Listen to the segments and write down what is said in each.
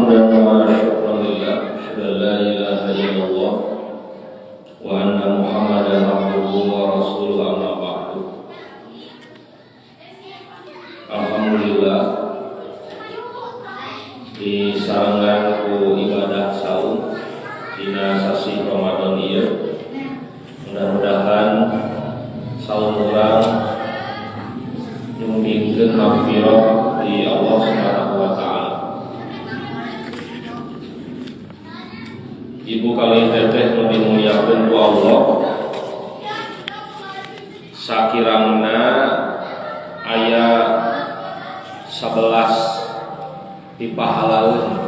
Hamdan wa syukran lillah, asyhadu an la ilaha illallah wa anna Muhammadan abduhu wa rasuluhu, amma ba'du. Alhamdulillah disarengan ku ibadah saum dina sasih Ramadan ieu. Mudah-mudahan saum urang nyumbingkeun magfirah di Allah Subhanahu wa taala. Ibu kali teteh nu dimuliakeun ku Allah, sakirangna aya 11 pipahalaeun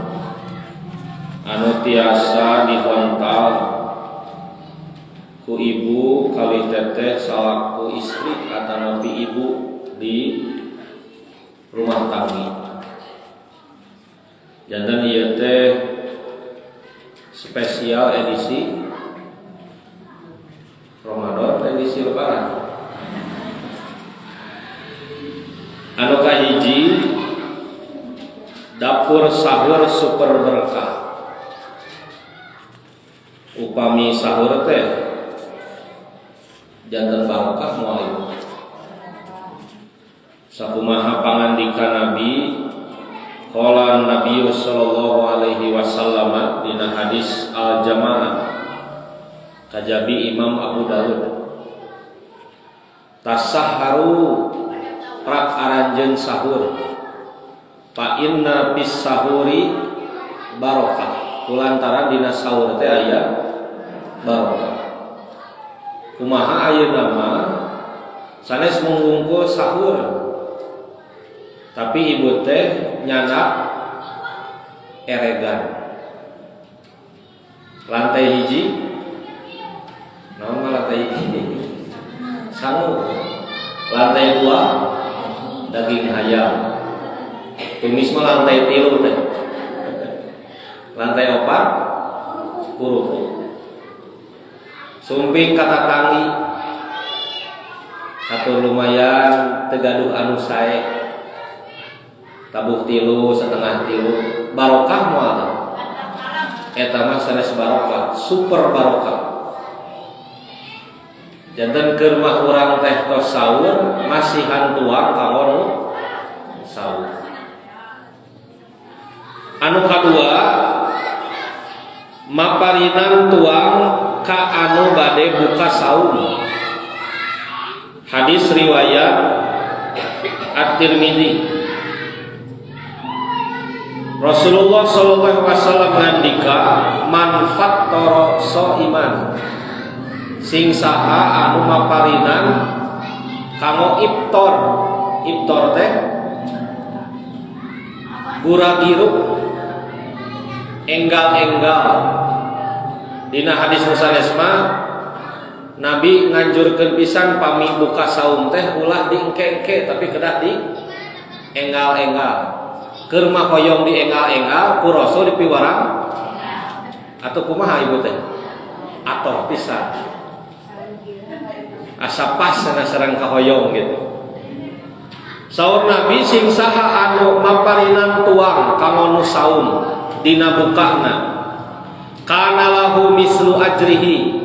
anu tiasa dihontal ku ibu kali teteh salaku istri atanapi ibu di rumah tangga. Janten ieu teh spesial edisi Ramadan, edisi Lebaran. Anu kahiji, dapur sahur super berkah. Upami sahur teh janten barokah moal ibu. Sakumaha pangandika Nabi, qala Nabi sallallahu alaihi wasallam dina hadis al-jamaah kajabi Imam Abu Dawud, tasahharu prak aranjeun sahur, fa inna fis sahuri barokah. Kulantaran dina sahur teh aya barokah. Kumaha ayeuna mah sanes mungkul sahur, tapi ibu teh nyanak eregan. Lantai hiji naon mah lantai hiji sangu, lantai dua daging hayam, tumis mah lantai tilu teh, lantai opat kerupuk. Sumping kata tanggi atur lumayan tegaduh anu sae, tabuh tilu setengah tilu, barokah moal eta mah sanes barokah, super barokah. Janten keur mah urang teh tos sahur masihan tuang kanggo nu sahur. Anu kadua, maparinan tuang ka anu bade buka saum. Hadis riwayat At-Tirmidzi. Rasulullah sallallahu alaihi wasallam ngandika, man fattara shaiman, sing saha anu maparinan kanggo iftar. Iftar teh gura-girup, enggal-enggal. Dina hadis musanesma Nabi nganjurkeun pisan pami buka saum teh ulah diengke-engke tapi kedah di enggal-enggal. Keur mah hoyong di enggal-enggal ku Rasul dipiwarang atau kumaha ibu teh? Atoh pisan. Asa pas sana sareng kahoyong gitu. Saur Nabi sing saha anu maparinan tuang kanggo nu saum dina bukana, kana lahu mislu ajrihi,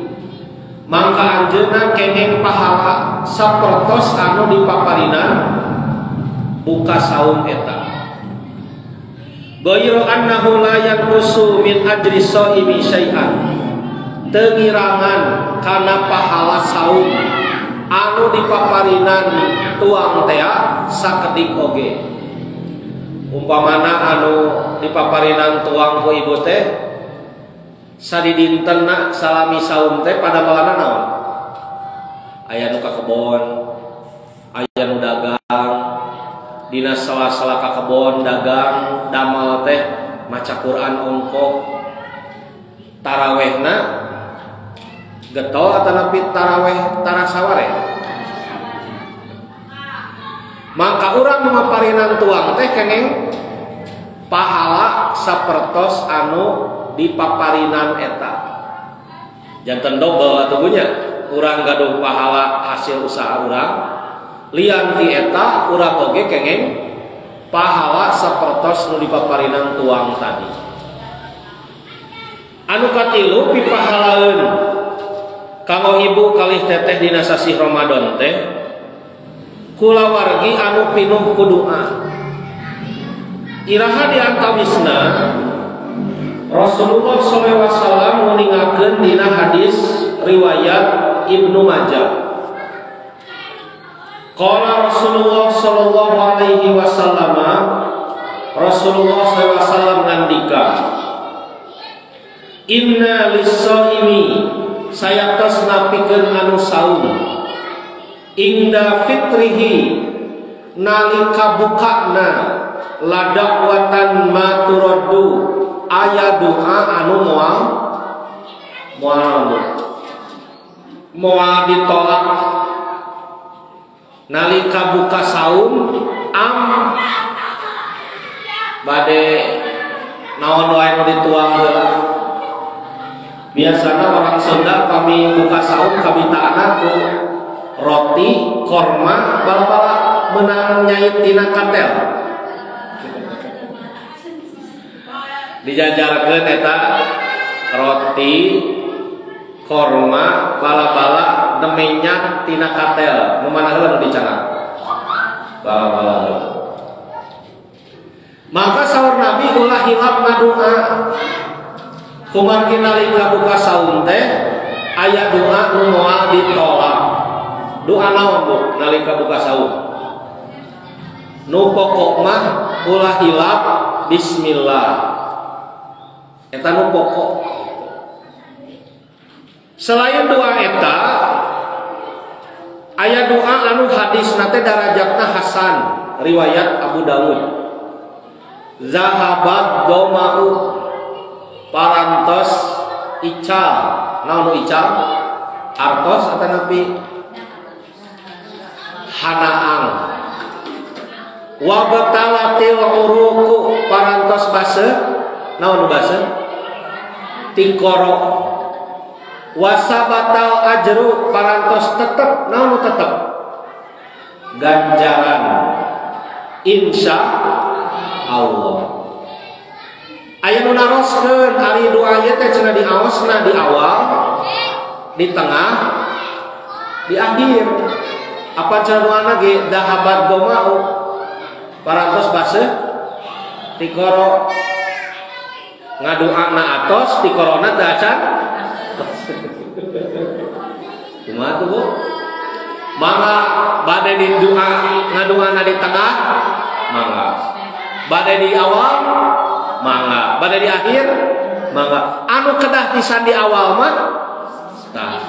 mangka anjeunna kenging pahala sapertos anu dipaparinan buka saum eta. Ghairu annahu la yanqusu min ajri shaimi syai'an, teu ngirangan kana pahala saum anu dipaparinan tuang tea sakedik oge. Umpamana anu dipaparinan tuang ku ibu teh sadidintenna salami saum teh pada balana naon? Aya nu ka kebon, aya nu dagang. Dina sela-sela ka kebon dagang damel teh maca Quran ongkoh. Tarawehna getol atanapi taraweh tarasaware. Maka urang maparinan tuang teh kenging pahala sapertos anu dipaparinan eta. Janten dobel atuh nya, urang gaduh pahala hasil usaha urang, lian ti eta urang oge kenging pahala sapertos nu dipaparinan tuang tadi. Anu katilu pipahalaeun kanggo ibu kalih teteh dina sasih Ramadan teh kulawargi anu pinuh ku doa. Iraha diantawisna Rasulullah sallallahu alaihi wasallam nguningakeun dina hadis riwayat Ibnu Majah. Qala Rasulullah sallallahu alaihi wasallam, Rasulullah sallallahu alaihi wasallam ngandika, inna lis-shaimi sayaktos napikeun anu saum inda fitrihi nalika bukana ladakwatan maturaddu aya doa anu moal moal moal ditolak nalika buka saum am bade naon wae nu dituang heula. Biasana orang Sunda kami buka saum kami taana ku roti, korma, bala-bala menang nyait tina katel. Dijajarkeun eta roti, korma, bala-bala nemenya tina katel. Nu mana heula nu dicanak? Bala-bala heula. Maka saur Nabi ulah hilap ngadoa. Kumargi nalika buka saum teh aya doa nu moal ditolak. Doa naon Bu nalika buka saum? Nu pokok mah ulah hilap bismillah. Eta nu pokok. Selain doa eta aya doa anu hadisna teh darajatna hasan, riwayat Abu Dawud. Zahabat doma'u parantos ical. Naon nu ical? Artos atanapi hanaang. Wa batalatil uruku parantos base. Naon nu base? Tikoro. Wasabatal ajru parantos tetep. Naon nu tetep? Ganjaran. Insya Allah. Aya nu naroskeun ari doa ieu teh cenah diaosna di awal, di tengah, di akhir. Apa cenah doana ge dahabat gomau parantos base tikoro ngadoana atos tikorona teu acan. Kumaha tuh Bu? Mangga bade di doa ngadoana di tengah, mangga. Bade di awal, mangga. Bade di akhir, mangga. Anu kedah pisan di awal mah tah.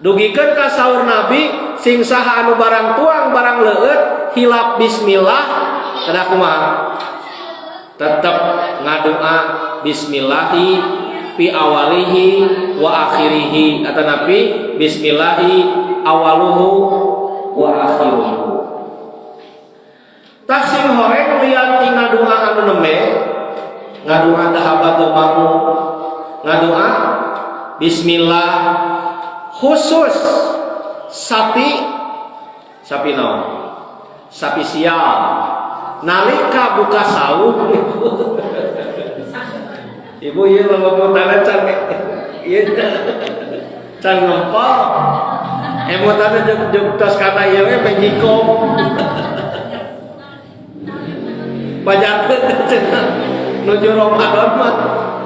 Dugikeun ka saur Nabi sing saha anu barang tuang barang leueut hilap bismillah kedah kumaha? Tetep ngadoa bismillahi fi awalihi wa akhirihi atanapi bismillahi awaluhu wa akhiruhu. Tah sing horeng lian ti ngadoa anu nembe ngadoa dahabat domamu ngadoa bismillah khusus sapi, sapi naon? Sapi sial nalika buka saum. Ibu ieu lelemutanna can ieu can ngempol emutanna jeung tos kana ieu we mejikom pajarkeun cenah nuju Ramadan mah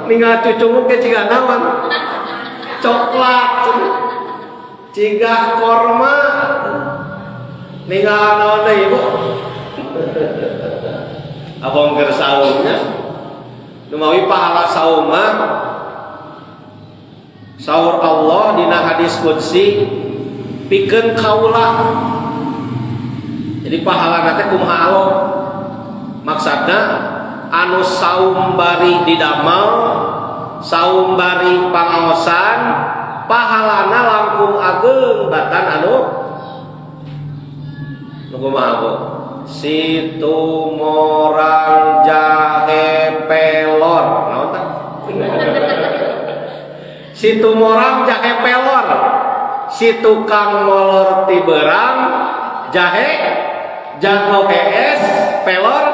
ningal cucunguk ge ciga naon coklat ciga korma ningal naon deui Ibu. Abong keur saumnya numawi pahala saum mah saur Allah dina hadis qudsi pikeun kaula. Jadi pahala teh kumaha Allah maksudna anu saum bari didamel saum bari pangaosan pahalana langkung ageng batan anu nu kumaha Bu? Situmorang jahe pelor. Naon tah? Situmorang jahe pelor. Si tukang molor ti berang jahe jago hees pelor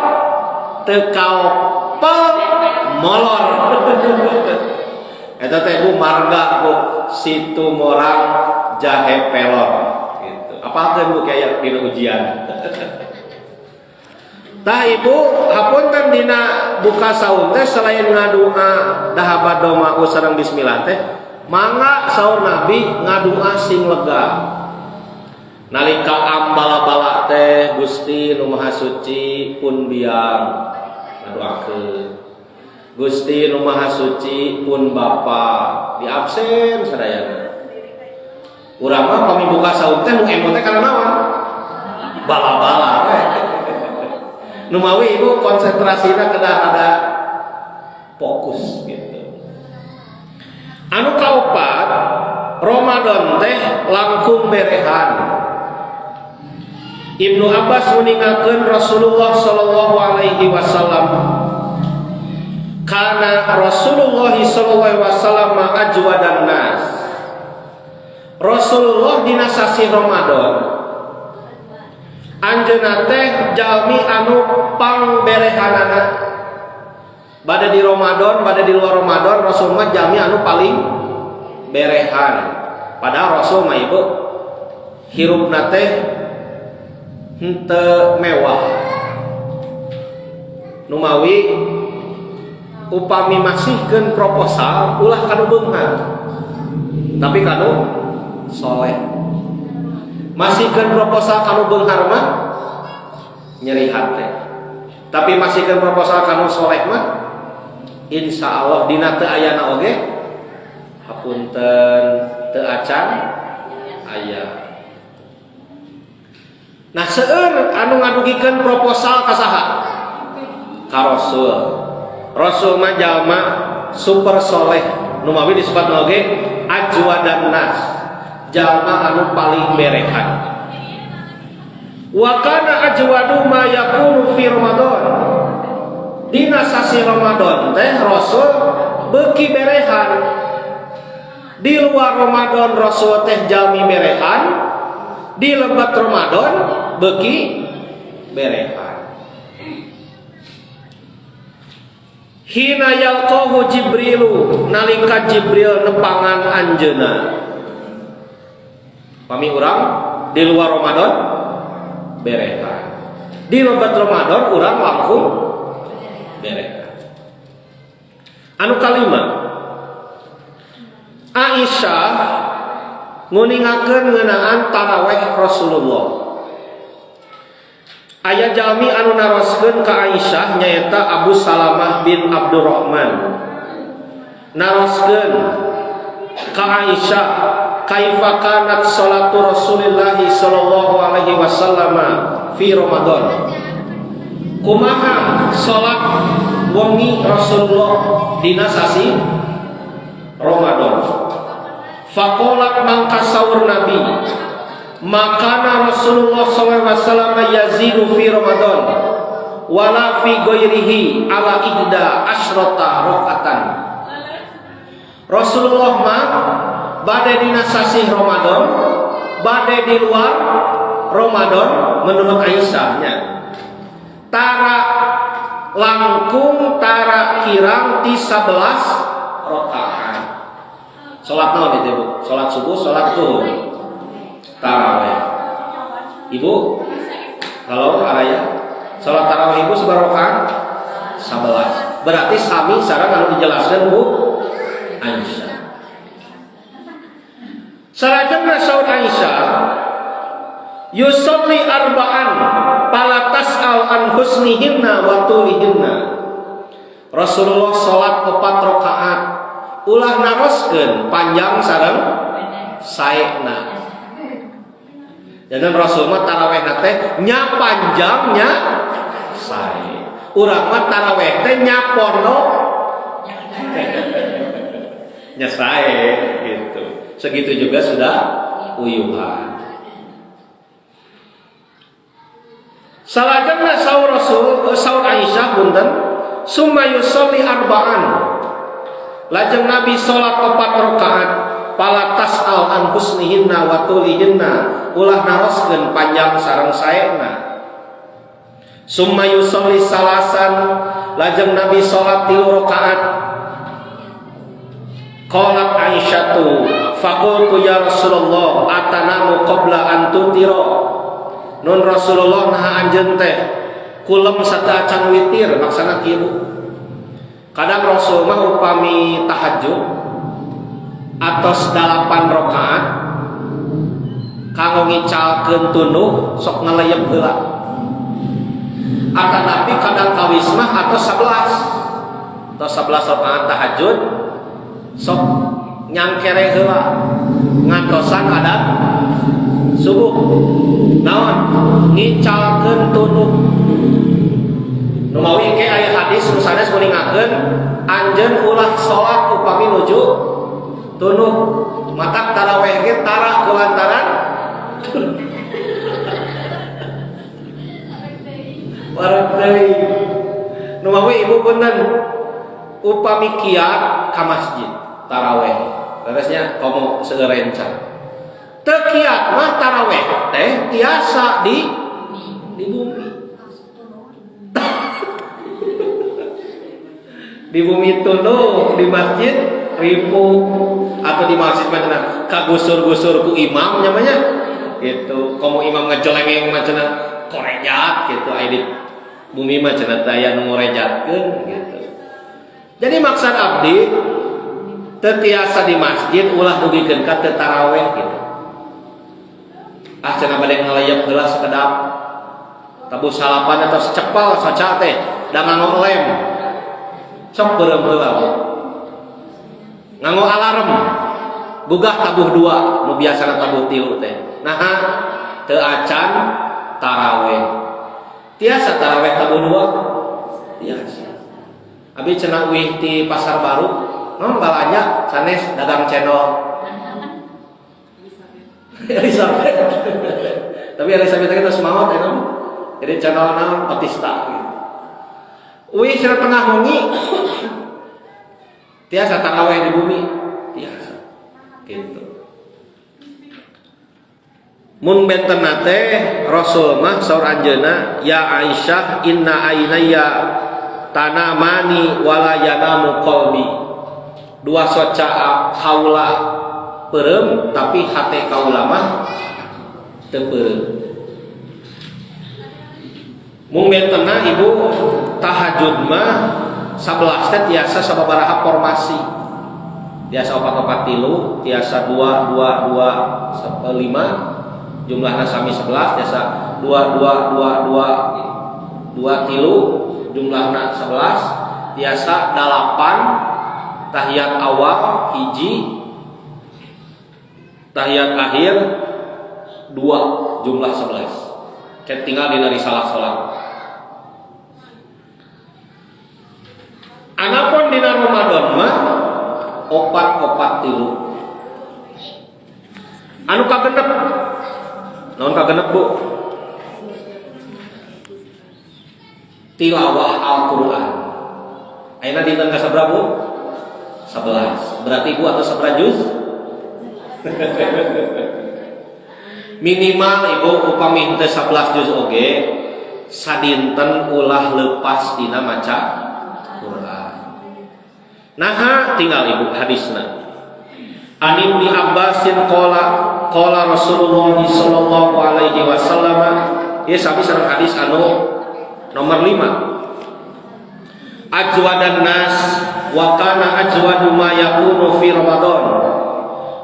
teu kaopel molor. Eta teh Bu marga Bu Situmorang jahe pelor gitu. Apalkeun Bu kayak dina ujian. Tah ibu hapunten dina buka saum teh selain ngadua dahaba doma sareng bismillah teh mangga saur Nabi ngadua sing lega. Nalika ambala-bala teh Gusti nu Maha Suci pun biang ngadoakeun. Gusti nu Maha Suci pun Bapa di absen sadayana. Urang mah pami buka saum teh nu emo teh kana naon? Bala-bala we. Numawi ibu konsentrasina kedah ada fokus gitu. Anu kaopat Ramadan teh langkung berehan. Ibnu Abbas meningakeun Rasulullah sallallahu alaihi wasallam kana Rasulullah sallallahu alaihi wasallam ajwadan nas. Rasulullah dina sasih Ramadan anjeunna teh jalmi anu pangberehanana. Bade di Ramadan, bade di luar Ramadan, Rasul mah jalmi anu paling berehan. Padahal Rasul mah ibu hirupna teh henteu mewah. Numawi upami masihkeun proposal ulah kanu beunghar, tapi kanu soleh. Masihkeun proposal kanu beunghar mah nyeri hate, tapi masihkeun proposal kanu soleh mah insya Allah dina teu ayana oge hapunten teu acan aya. Nah seueur anu ngadugikeun proposal ka saha? Ka Rasul. Rasul mah jalma super soleh, numawi disebat oge ajwadan nas, jalma anu paling berehan. Wa kana ajwadu ma yakunu fi Ramadan. Dina sasih Ramadan teh Rasul beuki berehan. Di luar Ramadan Rasul teh jalmi berehan, di lebat Ramadan beuki berehan. Hina yalqahu Jibrilu, nalika Jibril nepangan anjeunna. Pami urang di luar Ramadan berehan, di lebat Ramadan urang langsung berehan. Anu kalima, Aisyah nguningakeun ngeunaan taraweh Rasulullah. Aya jalmi anu naroskeun ka Aisyah nyaeta Abu Salamah bin Abdurrahman. Naroskeun ka Aisyah, kaifa kanat salatu Rasulillah sallallahu alaihi wasallam fi Ramadan. Kumaha salat wengi Rasulullah dina sasi Ramadan. Faqalat mangka saur Nabi, makana Rasulullah sallallahu alaihi wasallam yazidu fi Ramadan wala fi ghairihi ala ihda asyrata rakaatan. Rasulullah mah bade dina sasih Ramadan, bade di luar Ramadan menurut Aisyahnya tara langkung tara kirang ti 11 rakaat. Salat naon itu Bu? Salat subuh, salat zuhur, tarawih. Ibu kalau araya salat tarawih ibu sabaraha rakaat? 11. Berarti sami sareng anu dijelaskeun Bu Aisyah. Salajengna saur Aisyah, yusolli arba'an fala tas'al an husnihinna wa tulihinna. Rasulullah salat 4 rakaat, ulah naroskeun panjang sareng saena. Jangan Rasul mah tarawehna teh nya panjang nya sae. Urang mah taraweh teh nya pondok nya sae gitu. Segitu juga sudah uyuhan. Salajengna saur Rasul, saur Aisyah punten, summa yusolli arba'an. Lajeng Nabi salat 4 rakaat, fala tas'al an husnihinna wa tulihinna, ulah naroskeun panjang sareng saena. Summa yusolli salasan, lajeng Nabi salat 3 rakaat. Qalat Aisyatu faqultu ya Rasulullah atanamu qabla an tutira. Nun Rasulullah naha anjeun teh kulem sateuacan witir maksana kieu Bu. Kadang Rasul mah upami tahajud atos 8 rakaat kanggo ngicalkeun tunduh sok ngaleyep heula. Atanapi kadang kawis mah atos 11. Atos 11 rakaat tahajud sok nyangkere heula ngantosan adat subuh. Naon ngicalkeun tunduh. Nu mawi ke aya hadis nu sanes nguningakeun anjeun ulah salat upami nuju tunduh, matak taraweh ge tara kulantaran wareg deui. Nu mawi ibu punten upami kiat ka masjid taraweh leresnya komo seueur rencang teu kiat mah taraweh teh tiasa di bumi. Di bumi tunduh, di masjid ripuh, atau di masjid macam kagusur-gusur ku imam namanya gitu. Komo imam ngejelengeng macam korejat gitu, aya di bumi mah cenah teh aya nu ngorejatkeun gitu. Jadi maksud abdi teu tiasa di masjid ulah dugikeun ka teu taraweh gitu. Ah cenah bade ngaleyep heula sakedap. Tabuh salapan atau secepal soca teh da nganggo lem. Sok beureum heula. Nganggo alarm. Gugah tabuh 2, nu biasana tabuh 3 teh. Naha teu acan taraweh. Tiasa taraweh tabuh 2? Tiasa. Abi cenah uih ti Pasar Baru, naon balanja sanes dagang cendol. Elizabeth. Tapi Elizabeth teh geus maot eta mah. Jadi cendol naon Otista gitu. Uih cenah tengah wengi tiasa taraweh di bumi, tiasa. Gitu. Mun benten teh Rasul mah saur anjeunna ya Aisyah inna ainaya tanamani wala yanamu qalbi. Dua soca kaula peureum tapi hate kaula mah teu peureum. Mun bentenna ibu tahajud mah 11 teh tiasa sababaraha formasi. Tiasa 4-4 3, tiasa 2 2 2 5, jumlahna sami 11, tiasa 2 2 2 2 2 3, jumlahna 11, tiasa 8 tahiyat awal hiji, tahiyat akhir 2, jumlah 11. Kayak tinggal dina risalah salat. Anapun dina Ramadan mah 4-4 3. Anu kagenep. Naon kagenep, Bu? Tilawah Al-Qur'an. Ayeuna dinten ka sabaraha, Bu? 11. Berarti Ibu atau sabaraha juz? Minimal Ibu upami teu 11 juz oge sadinten ulah lepas dina maca Quran. Naha tinggal Ibu hadisna. An Ibni Abbasin qala qala Rasulullah sallallahu alaihi wasallam, ieu sami sareng hadis anu nomor 5. Ajwadan nas wa kana ajwadu ma yakunu fi Ramadan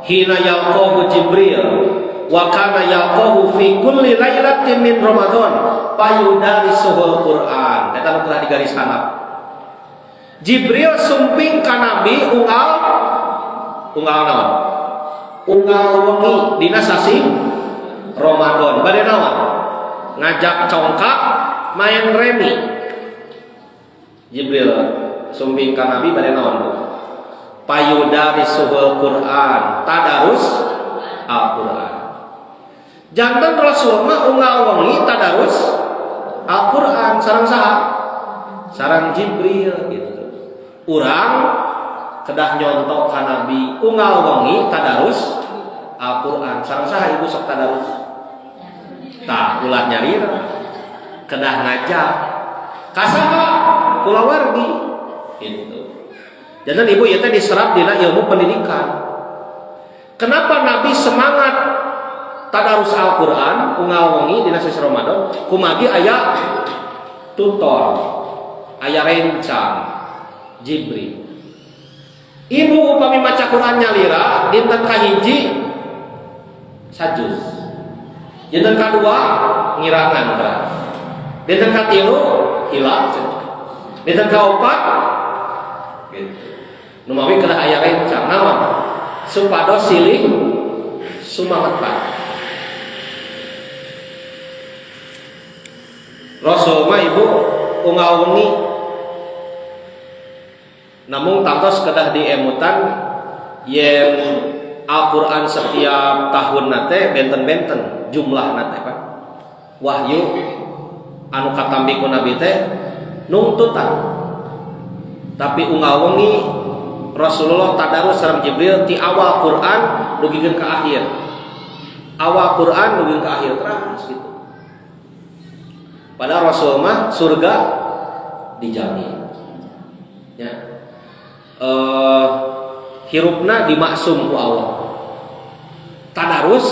hina yalqahu Jibril wa kana yalqahu fi kulli lailatin min Ramadan payudarisuhul Quran. Eta nu pernah di garis handap. Jibril sumping ka Nabi unggal unggal naon? Unggal wengi dina sasi Ramadan. Bade naon? Ngajak congkak main remi. Jibril sumping ka Nabi bade naon, Bu? Payudarisuhul Quran, tadarus Al-Quran. Jantan Rasul mah unggal wengi tadarus Al-Quran sareng saha? Sareng Jibril gitu. Urang kedah nyontok ka Nabi unggal wengi tadarus Al-Quran. Sareng saha ibu sok tadarus? Tah ulah nyarira. Kedah ngajak. Ka saha? Kulawargi gitu. Jangan ibu ieu teh diserap dina ilmu pendidikan. Kenapa Nabi semangat tadarus Al-Qur'an unggal wengi dina sasi Ramadan? Kumagi aya tutor, aya rencang Jibril. Ibu upami maca Quran nyalira dinten kahiji sajuz. Dinten kadua ngirangan tah. Dinten katilu hilap. Dinten kaopat gitu. Nu mawi kedah aya rencang naon? Supados silih sumangetan. Rasul mah ibu unggal wengi namung tangtos kedah diemutan yen Al-Qur'an setiap tahun nate benten-benten jumlah nate Pak. Wahyu anu katampi ku Nabi teh nungtutan. Tapi unggal wengi Rasulullah tadarus sareng Jibril ti awal Quran dugikeun ka akhir. Awal Quran dugikeun ka akhir terus gitu. Padahal Rasul mah surga dijamin. Ya. Hirupna dimaksum ku Allah. Tadarus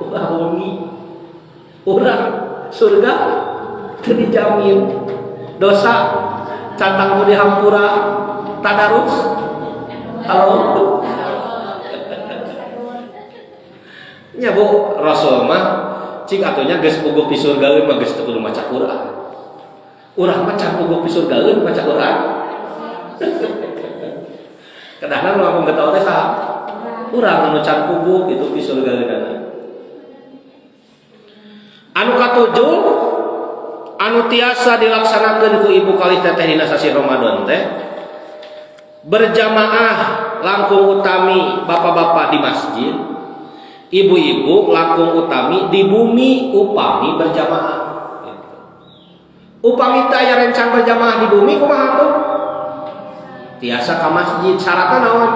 unggal wengi. Urang surga teu dijamin. Dosa catang ku dihampura. Tadarus halo. Nya Bu, Rasul mah cik atunya geus puguh di surgaeun mah geus teu kudu maca Quran. Urang mah can puguh di surgaeun maca Quran. Kedahna nu langkung getol teh saha? Urang anu can puguh kitu di surgaeunana. Anu katujuh anu tiasa dilaksanakeun ku ibu kalih teteh dina sasi Ramadan teh berjamaah langkung utami bapak-bapak di masjid, ibu-ibu langkung utami di bumi upami berjamaah. Upami teu aya rencang berjamaah di bumi kumaha tuh? Tiasa ka masjid, syaratna naon?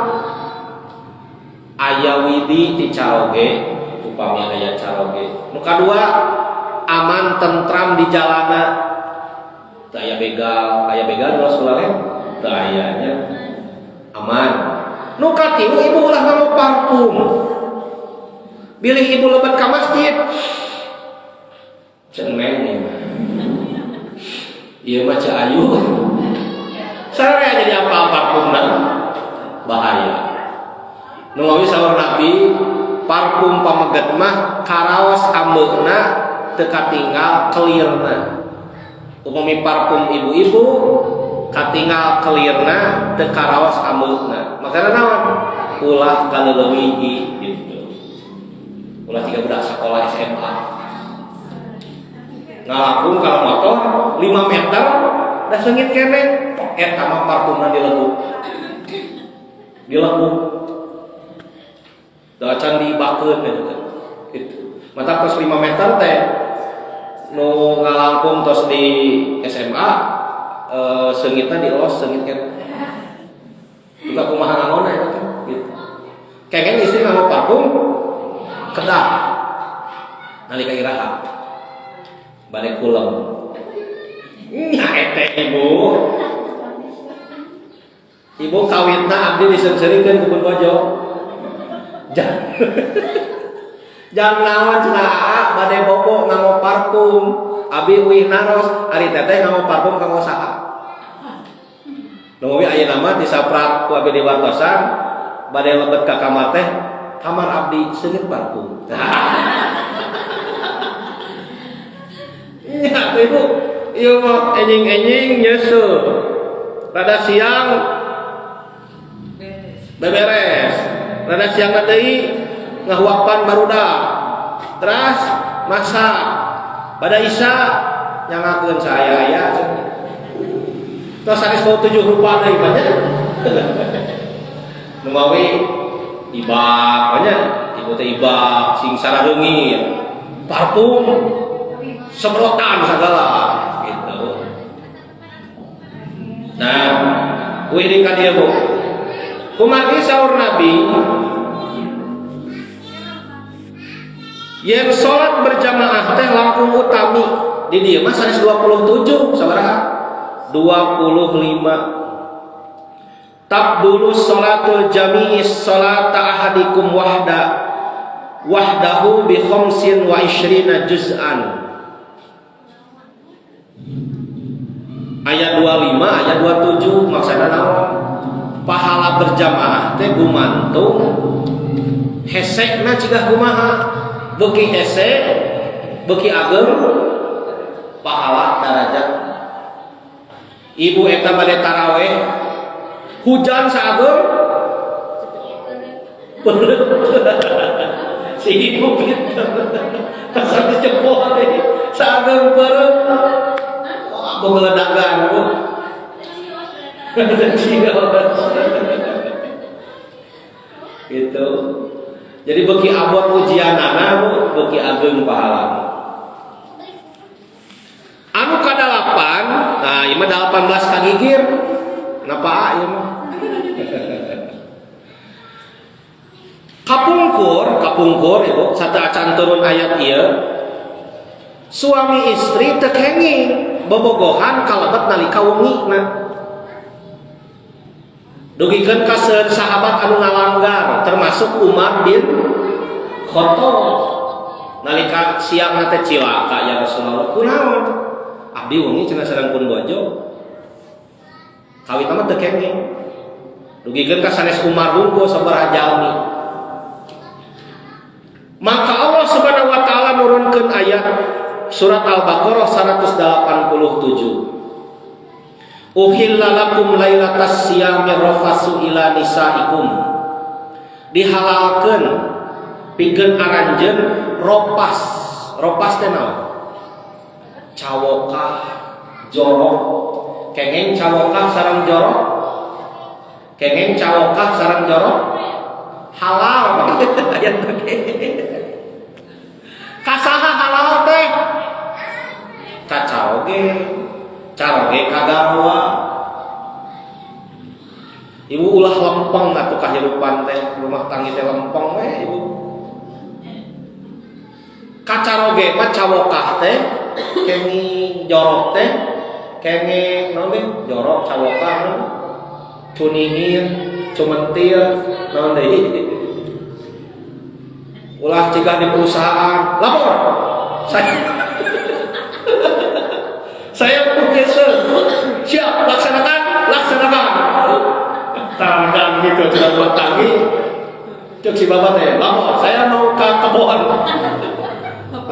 Aya widi ti caroge, upami aya caroge. Nu kadua aman tentram di jalana. Teu aya begal di Rasulullah teu aya nya. Aman. Nu katilu ibu ulah nganggo parfum. Bilih ibu lebet ka masjid. Ceneng ieu mah. Ieu mah Ceu Ayu. Sararea jadi apa parfumna? Bahaya. Nu mawi saur Nabi, parfum pameget mah karaos ambeuna teu katinggal kelirna. Upami parfum ibu-ibu katinggal kelirna teu karaos ambeuna. Makana naon? Ulah kaleulewihi gitu. Ulah tiga budak sekolah SMA. Ngalakung kalau motor 5 meter dah seungit keneh, eta mah parfumna dilebuk. Dilebuk. Da can dibakeun eta. Gitu. Mata tos 5 meter teh nu ngalangkung tos di SMA seungitna dielos seungit keneh. Duka kumaha ngangona eta teh gitu. Kengeng istri nganggo parfum kedah nalika iraha balik kulem. Nya eta ibu. Ibu kawitna abdi diseungseurikeun ku Pun Bojo. Jang naon cenah bade bobo nganggo parfum, abi uih naros, ari teteh nganggo parfum kanggo saha? Nu mawi ayeuna mah disaprak ku abi diwartosan bade lebet ka kamar teh, kamar abdi seungit parfum. Nya ibu, ieu mah enjing-enjing nyeuseul. Rada siang beberes. Rada siang deui ngahuapan barudak. Teras masak. Pada Isya nyangakeun saya aya. Tos sanes bau 7 rupa deui banyak. Nu mawi ibak banyak, ibu teh ibak sing sarareungit. Parfum semprotan segala gitu. Nah, uih deui ka dieu Bu. Kumargi saur Nabi yen salat berjamaah teh langkung utami di dieu mah sanes 27 sabaraha? 25. Tabdulu sholatul jami'i sholata ahadikum wahdahu bi khamsin wa ishrina juz'an. Ayat 25 ayat 27 maksudna naon? Pahala berjamaah teh gumantung hesekna cigah kumaha? Beuki hese beuki ageng pahala darajat. Ibu eta bade taraweh hujan saageng si ibu pinter kasar dicepot teh saageng beureum bogeledagan bu. Gitu. Jadi beuki abot ujianana bu, beuki ageng pahala. Anu kadalapan, nah ieu mah 18 kagigir. Napa ieu mah? Kapungkur ibu sateuacan turun ayat ieu. Suami istri teu kenging bobogohan kalebet nalika wengi na. Dugikeun ka sahabat anu ngalanggar termasuk Umar bin Khattab. Nalika siang teh cilaka ya Rasulullah. Kunaon? Abdi wengi cenah sareng pun bojo. Kawit mah teu kenging. Dugikeun ka sanes Umar hungkul sabaraha jalmi. Maka Allah Subhanahu wa taala nurunkeun ayat surat Al-Baqarah 187. Uhilla lakum lailatas siyami rafasu ila nisaikum. Dihalalkeun pikeun aranjeun ropas. Ropas teh naon? Cawokah, jorok. Kengeng cawokah sareng jorok? Kengeng cawokah sareng jorok? Halal. Ayat teh. Kasaha halal teh? Kacaoge. Caroge kagarwa. Ibu ulah lempeng atuh kahirupan teh, rumah tangga teh lempeng we ibu. Kacaroge mah cawokah teh, kenging jorok teh, kenging naon teh? Jorok cawokah naon? Cuningir, cumentil, naon deui? Ulah cigah di perusahaan, lapor. Saya profesor, siap laksanakan, laksanakan. Tanggang gitu, tidak buat tangi. Cek si bapak teh, lapor, saya mau ke kebun.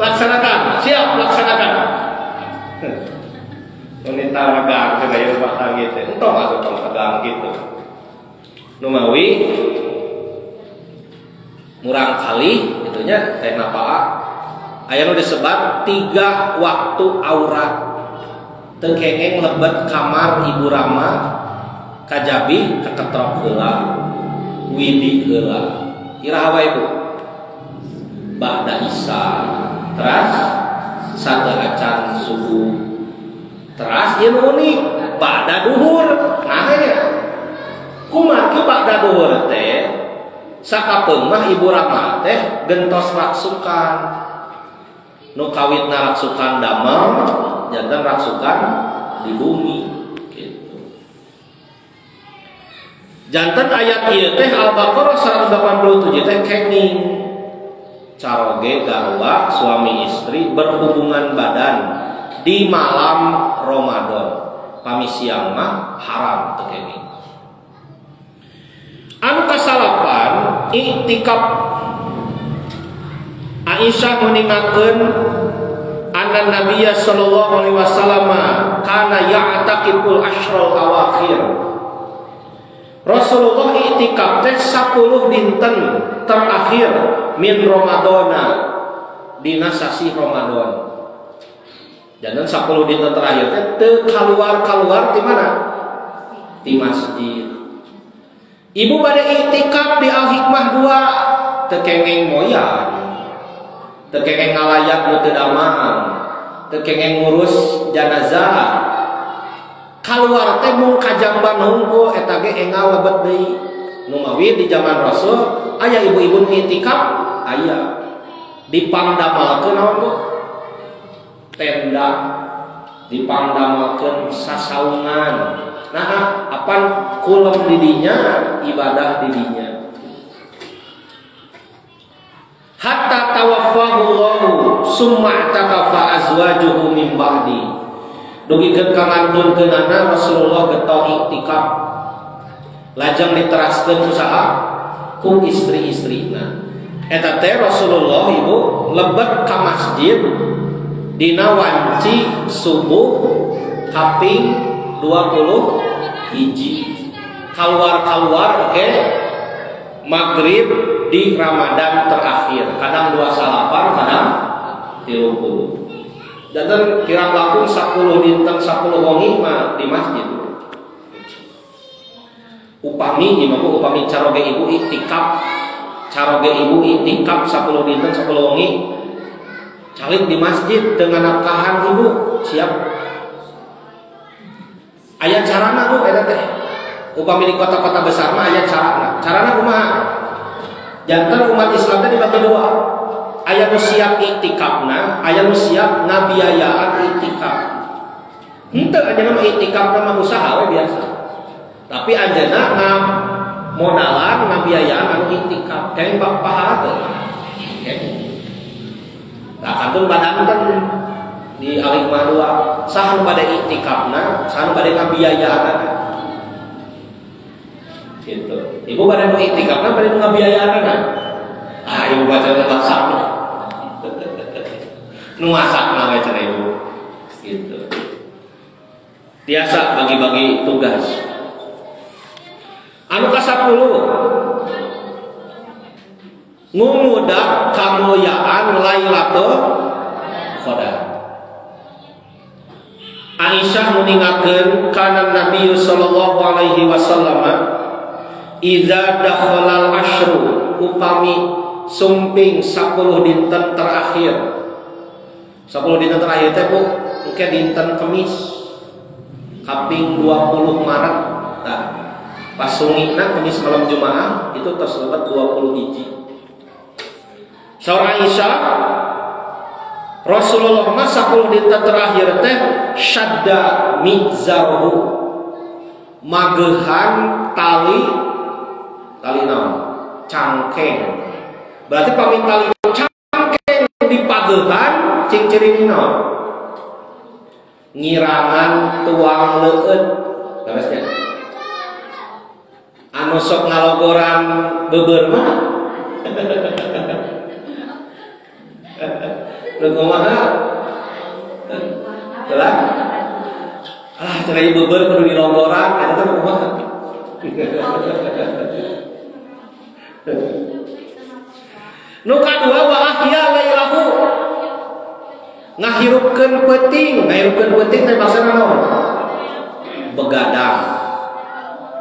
Laksanakan, siap laksanakan. Ini tanggang ke gaya rumah tanggi teh, entong atuh tong tegang gitu. Numawi murang kali itunya teh napaa. Aya nu disebat 3 waktu aurat. Teu kengeng lebet kamar ibu rama kajabi keketrok heula widi heula iraha wae ibu ba'da isya teras sateuacan subuh teras ieu nu unik ba'da duhur. Nah nya kumaha ba'da duhur teh sakapeung mah ibu rama teh gentos raksukan nu kawitna raksukan damel jantan raksukan di bumi gitu. Jantan ayat ieu teh Al-Baqarah 187 teh kenging caroge garwa suami istri berhubungan badan di malam Ramadan. Pami siang mah haram teu kenging. Anu kasalapan iktikaf. Aisyah meningakeun anna Nabiya sallallahu alaihi wasallam kana ya'taqiful ashrul awakhir. Rasulullah i'tikaf teh 10 dinten terakhir min Ramadana dina sasih Ramadan. Janten 10 dinten terakhir teh teu kaluar-kaluar ti mana? Ti masjid. Ibu bade i'tikaf di Al Hikmah 2 teu kengeng moyan. Teu kengeng ngalayak nu teu damang. Teu kengeng ngurus janazah. Kaluar teh mung ka jamban hungkul eta ge enggal lebet deui. Nu mawi di zaman Rasul aya ibu-ibu i'tikaf aya. Dipangdamalkeun naon Bu? Tenda. Dipangdamalkeun sasaungan. Nah, apan kulem didinya ibadah didinya. Hatta tawaffahu Allahu summa takafa azwajuhu min ba'di. Dugikeun ka ngantunkeunana Rasulullah getol iktikaf. Lajeng diteraskeun ku saha? Ku istri-istrina. Eta teh Rasulullah ibu lebet ka masjid dina wanci subuh kaping 20 hiji. Kaluar-kaluar ke maghrib di Ramadan terakhir, kadang 29, kadang 30. Dan kirang langkung 10 dinten 10 wengi mah di masjid. Upami ieu mah upami caroge ibu iktikaf, caroge ibu iktikaf 10 dinten 10 wengi calik di masjid dengan nafkahan ibu siap. Aya carana bu eta teh. Upami di kota-kota besar mah aya carana. Carana kumaha? Jantan umat Islam teh dibagi dua. Aya nu siap iktikafna, aya nu siap ngabiayaan iktikaf. Henteu anjeunna mah iktikafna mah usaha we biasa. Tapi anjeunna ngamodalan ngabiayaan anu iktikaf. Keng pahala teu. Nah, kantun badanten di Al-Hikmah 2, saha nu bade iktikafna, saha nu bade ngabiayaanana. Gitu. Ibu bade nu iktikafna, bade nu ngabiayaanana. Ah, ibu baca nu masakna. Nu masakna we cenah ibu. Gitu. Biasa bagi-bagi tugas. Anu ka-10 ngumudak kamulyaan Lailatul Qadar. Aisyah meninggalkan kana Nabi sallallahu alaihi wasallam idza dakhalal asyru upami sumping 10 dinten terakhir. 10 dinten terakhir teh Bu, engke dinten Kemis kaping 20 Maret. Nah, pas sungina Kemis malam Jumaah itu terselebet 20 hiji. Saur Aisyah, Rasulullah mah 10 dinten terakhir teh syadda mizzaruhu, magehan tali naon? Cangkeng. Berarti pami tali cangkeng dipagehan cing ciri naon? Ngirangan tuang leueut. Leresnya. Anu sok ngalogoran beubeur mah. Lu kumaha? Telah? Ah, cenah ieu beubeur kudu dilonggoran, eta teh kumaha? Nu kadua wa ahya lailahu. Ngahirupkeun peuting, ngahirupkeun peuting teh maksudna naon? Begadang.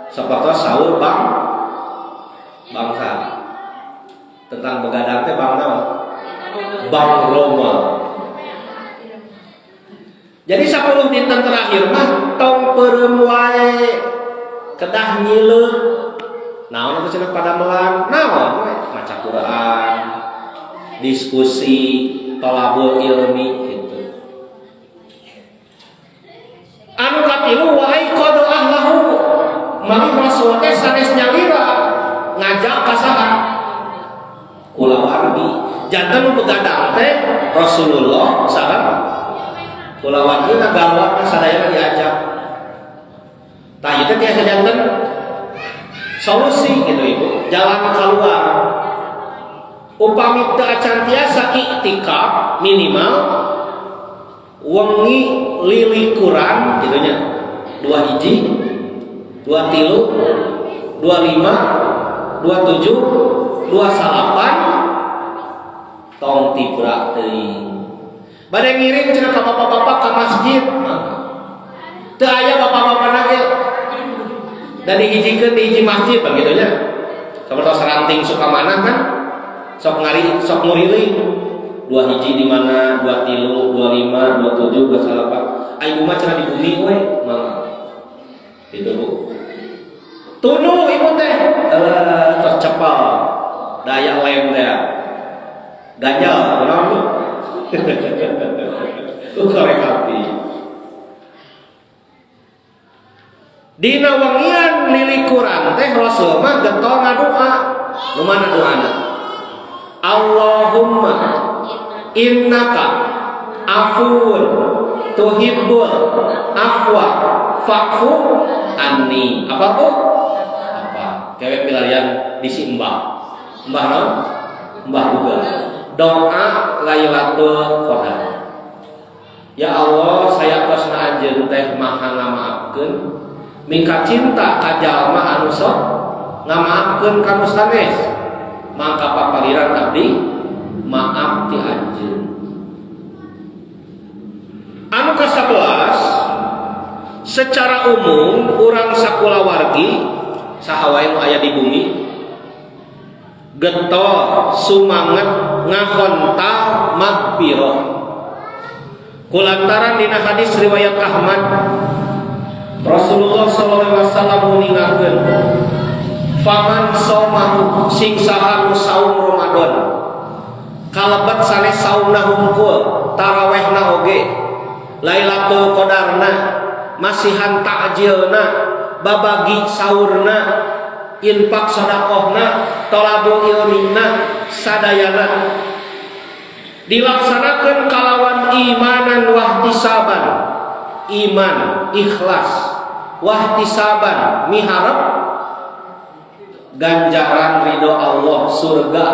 Sapertos sahur bang bangsa. Tentang begadang teh bang naon? Bang Roma. Jadi 10 dinten terakhir mah tong peureum wae, kedah nyileuk. Naon atuh cenah padamelan? Naon we? Maca Quran, diskusi, tolabul ilmi gitu. Anu katilu wa aiqadu ahlahu. Malih Rasul teh sanes nyalira ngajak ka saha? Kulawargi. Janten nu begadang teh Rasulullah sareng kulawargina garwana sadayana diajak. Tah ieu teh tiasa janten solusi gitu ibu, jalan keluar. Upami teu acan tiasa iktikaf minimal wengi lilikuran gitu nya. 2 hiji, 2 tilu, 25, 27, 28 tong tibrak teuing. Bade ngiring cenah ka bapak-bapak ka masjid. Teu aya bapak-bapana ge. Dan dihijikeun di hiji masjid begitu nya. Sapertos ranting Sukamana kan sok ngari sok nguriling. 2 hiji di mana, 2 tilu, 25, 27, 28. Ai mah cenah di bumi we, mangga. Gitu Bu. Tunu ibu teh tercepal daya lem teh. Ganjal kunaon Bu? Korek api. Dina wengian lilikuran teh Rasul mah getol ngadoa. Nu mana doana? Allahumma innaka afuwun tuhibbul afwa fa'fu anni. Apa tuh? Apa? Cewek pilarian di si Mbah. Mbah naon? Mbah Google. Doa Lailatul Qadar. Ya Allah, saya kosna anjeun teh maha ngamaafkeun, mika cinta ka jalma anu sok ngamaafkeun ka nu sanes. Maka papaliran abdi maaf ti anjeun. Anu ka-11, secara umum urang sakulawargi saha wae nu aya di bumi getol sumanget ngahontal magfirah. Kulantaran dina hadis riwayat Ahmad, Rasulullah sallallahu alaihi wasallam nguningakeun, faman somahu sing saha nu saum Ramadan kalebet sanes saumna hungkul, tarawehna oge, Lailatul Qadarna, masihan takjilna, babagi saurna, infak sedekahna, tolabul ilmina, sadayana dilaksanakan kalawan imanan wahtisaban, iman ikhlas, wahtisaban miharep ganjaran ridho Allah surga.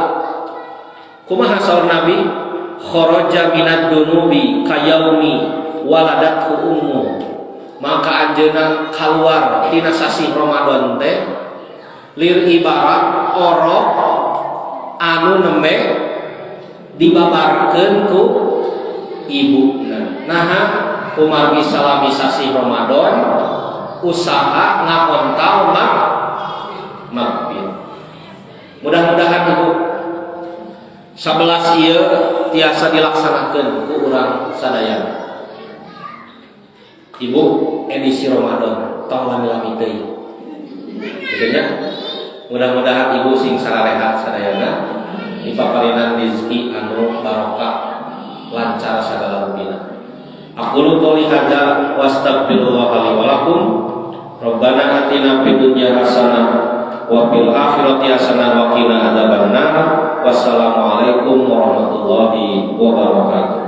Kumaha saur Nabi? Kharaja minad dunubi kayaumi waladathu ummu. Maka anjeunna kaluar tina sasih Ramadan teh lir ibarat orok anu nembe dibabarkeun ku ibuna. Naha kumargi salami sasih Ramadan usaha ngakontal magfir. Mudah-mudahan ibu 11 ieu tiasa dilaksanakeun ku urang sadayana. Ibu edisi Ramadan tong lami-lami teuing. Gitu nya. Mudah-mudahan ibu sing sararehat sadayana, dipaparinan rezeki anu barokah, lancar sagala rupina. Aqulu qouli hadza wa astaghfirullah li wa lakum. Rabbana atina fid dunya hasanah wa fil akhirati hasanah wa qina adzabannar. Wassalamualaikum warahmatullahi wabarakatuh.